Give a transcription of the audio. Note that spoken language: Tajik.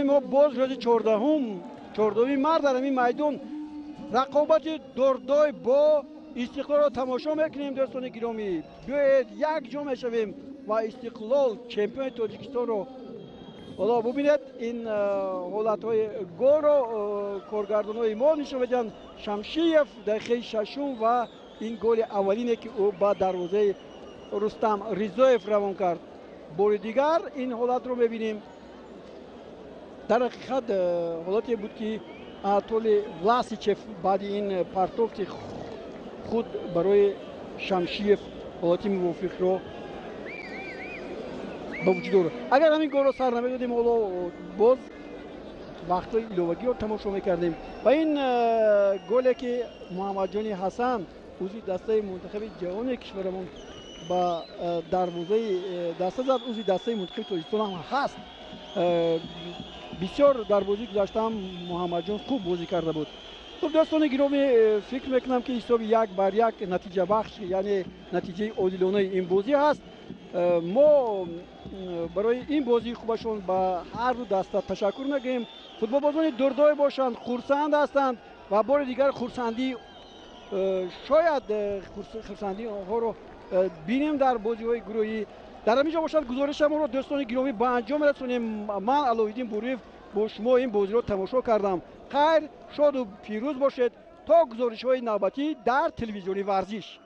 Гиромии мо, боз рӯзи 14-уми март дар ҳамин майдон рақобати Дордой бо Истиқлолро тамошо мекунем. Дӯстони гиромӣ, биёед, якҷо мешавем ва Истиқлол чемпиони Тоҷикистонро. Ҳоло бубинед, ин ҳолатҳои голро коргардонҳои мо нишон медиҳанд. Шамшиев дақиқаи шашум ва ин голи аввалине, ки ӯ ба дарвозаи Рустам Ризоев равон кард. Бори дигар ин ҳолатро мебинем. Дар ҳақиқат, ҳолате буд, ки Анатолий Власичев баъди ин партофти худ барои Шамшиев ҳолати мувофиқро ба вуҷуд овард. Агар ҳамин голро сар намедодем, ҳоло боз вақтҳои иловагиро тамошо мекардем. Ва ин голе, ки Муҳаммадҷони Ҳасан, узви дастаи мунтахаби ҷавони кишварамон, ба дарвозаи даста зад, узви дастаи мунтахаби Тоҷикистон ҳам ҳаст. Бисёр дар бозии гузаштаам Муҳаммадҷон хуб бозӣ карда буд. Хуб, дӯстони гиромӣ, фикр мекунам, ки ҳисоби 1-1 натиҷабахш, яъне натиҷаи одилонаи ин бозӣ ҳаст. Мо барои ин бозии хубашон ба ҳар ду даста ташаккур мегӯем. Футболбозони Дурдой бошанд, хурсанд ҳастанд ва бори дигар хурсандӣ, шояд хурсандии онҳоро бинем дар бозиҳои гурӯҳӣ. Дар ҳамин ҷо бошад, гузоришамонро, дӯстони гиромӣ, ба анҷом мерасонем. Ман, Алоиддин Буриев, бо шумо ин бозиро тамошо кардам. Хайр, шоду пирӯз бошед то гузоришҳои навбатӣ дар телевизиони варзиш.